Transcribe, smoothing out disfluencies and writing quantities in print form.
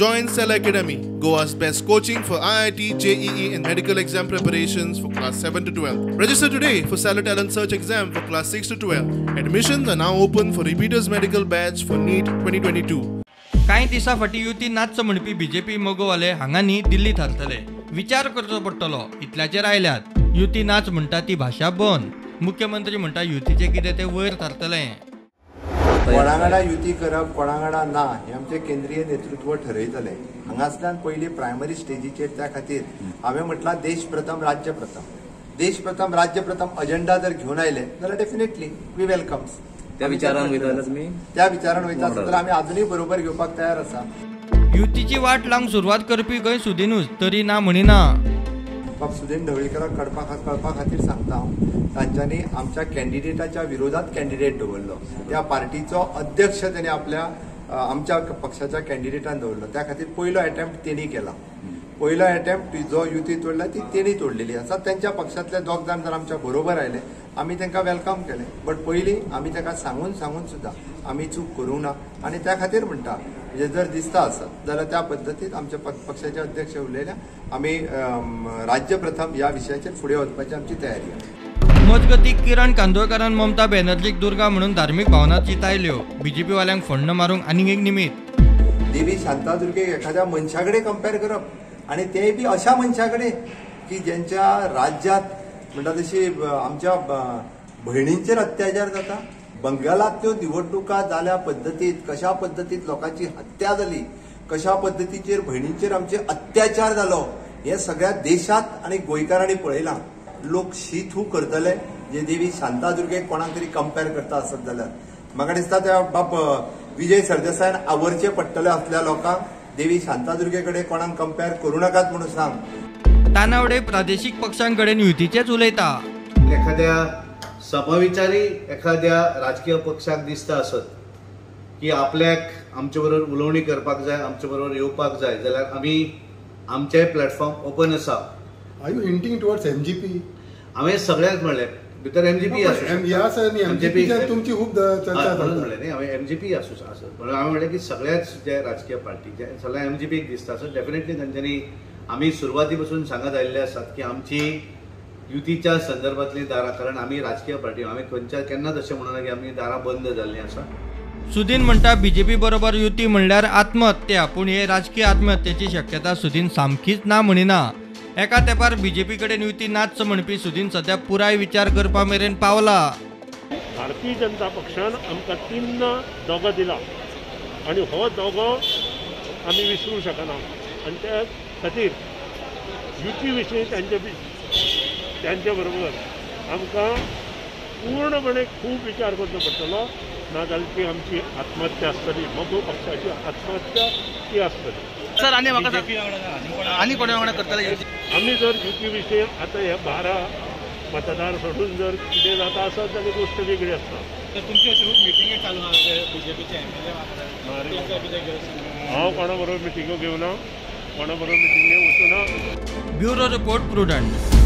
Join Cell Academy, Goa's best coaching for IIT, JEE and medical exam preparations for class 7 to 12. Register today for Cellar Talent Search exam for class 6 to 12. Admissions are now open for repeaters medical batch for NEET 2022. कांय दिसां फाटीं युती नाच्च म्हणपी BJP मगोवाले हांगांनी दिल्ली थारतले. विचार करचो पडटलो इतल्याचेर आयल्यात. युती नाच म्हणटा ती भाशा बंद. मुख्यमंत्री म्हणटा युतीचें कितें तें वयर थारतलें. कोणांगडा युती करप कोणांगडा ना हें आमचें केंद्रीय नेतृत्व ठरयतलें. हांगासल्यान पयलीं प्रायमरी स्टेजीचेर त्या खातीर हांवें म्हटलां देश प्रथम राज्य प्रथम. देश प्रथम राज्य प्रथम अजेंडा जर घेवन आयले जाल्यार डेफिनेटली we वेलकम्स. त्या विचारान वयता तुमी? त्या विचारान वयता आसत जाल्यार आमी आजुनूय बरोबर घेवपाक तयार आसा. युतीची वाट लावंक सुरवात करपी खंय सुदिनूच तरी ना म्हणिना. बाब सुदीन ढवळीकराक कळपा खातीर सांगता हांव, तांच्यांनी आमच्या कॅन्डिडेटाच्या विरोधात कॅन्डिडेट दवरलो. त्या पार्टीचो अध्यक्ष तेणी आपल्या आमच्या पक्षाच्या कॅन्डिडेटान दवरलो. त्या खातीर पयलो एटेम्प्ट तेणी केला. पयलो एटेम्प्ट जो युती तोडला ती तेणी तोडलेली आसा. त्यांच्या पक्षांतले दोग जाण जर आमच्या बरोबर आयले आमी तांकां welcome केलें. बट पयलीं आमी तांकां सांगून सांगून सुद्दां आमी चूक करूंक ना. आनी त्या खातीर म्हणटा म्हणजे जर दिसता आसत जाल्यार त्या पद्दतीन आमच्या पक्षाचे अध्यक्ष उलयल्या आमी राज्य प्रथम ह्या विशयाचेर फुडें वचपाची आमची तयारी आसा. मजगती किरण कांदोळकारान ममता बॅनर्जीक दुर्गा म्हणून धार्मीक भावना चितायल्यो. बीजेपी वाल्यांक फण्ण मारूंक आनीक एक निमित्त. देवी शांतादुर्गेक एखाद्या मनशा कडेन कंपेर करप आनी तेय बी अशा मनशा कडेन की ज्यांच्या राज्यात म्हणटा तशी आमच्या भयणींचेर अत्याचार जाता. बंगालांतल्यो निवडणुका जाल्या पद्दतीत कशा पद्दतीत लोकांची हत्या जाली, कशा पद्दतीचेर भयणींचेर आमचे अत्याचार जालो हें सगळ्या देशांत आनी गोंयकारांनी पळयलां. लोक शी थू करतले जे देवी शांतादुर्गेक कोणाक तरी कंपेर करता आसत जाल्यार. म्हाका दिसता त्या बाब विजय सरदेसायान आवरचें पडटलें असल्या लोकांक देवी शांतादुर्गे कडेन कोणाक कंपेर करूं नाकात म्हणून सांग. तानावडे प्रादेशीक पक्षांकडेन युतीचेच उलयता. एखाद्या समविचारी एखाद्या राजकीय पक्षाक दिसता आसत की आपल्याक आमचे बरोबर उलोवणी करपाक जाय, आमचे बरोबर येवपाक जाय जाल्यार आमी आमचेय प्लॅटफॉर्म ओपन आसा. Are you hinting towards MGP? हांवें सगळ्यांक म्हणलें भितर एमजीपी आसूं शकता. तुमची खूब चर्चा म्हणून म्हणलें न्ही हांवें एमजीपी आसूं आसत म्हणून हांवें म्हणलें की सगळ्याच जे राजकीय पार्टी जे सगळ्या एमजीपीक दिसता आसत डेफिनेटली तांच्यांनी आमी सुरवाती पासून सांगत आयिल्ले आसात की आमची युतीच्या संदर्भातली दारां, कारण आमी राजकीय पार्टी आमी खंयच्या केन्नाच अशें म्हणूना की आमी दारां बंद जाल्लीं आसा. सुदीन म्हणटा बीजेपी बरोबर युती म्हणल्यार आत्महत्या, पूण हे राजकीय आत्महत्येची शक्यता सुदीन सामकीच ना म्हणिना. एका तेंपार बीजेपी कडेन युती नाच म्हणपी सुदीन सद्या पुराय विचार करपा मेरेन पावला. भारतीय जनता पक्षान आमकां 3 दोगो दिला आनी हो दोगो आमी विसरूंक शकना आनी त्या खातीर युती विशीं तांचे बरोबर आमकां पूर्णपणे खूब विचार करचो पडटलो, नाजाल्यार ती आमची आत्महत्या आसतली, मगो पक्षाची आत्महत्या ती आसतली. सर आनी आनी कोणा वांगडा करतले आमी जर युती विशीं आतां हे 12 मतदार सोडून जर कितें जाता आसत जाल्यार गोश्ट वेगळी आसता. तर तुमची अशी खूब मिटिंगी चालू आसा बीजेपीचे एमएलए वांगडा. हांव कोणा बरोबर मिटिंगो घेवना, कोणा बरोबर मिटिंगे वचूना. Bureau report, Prudent.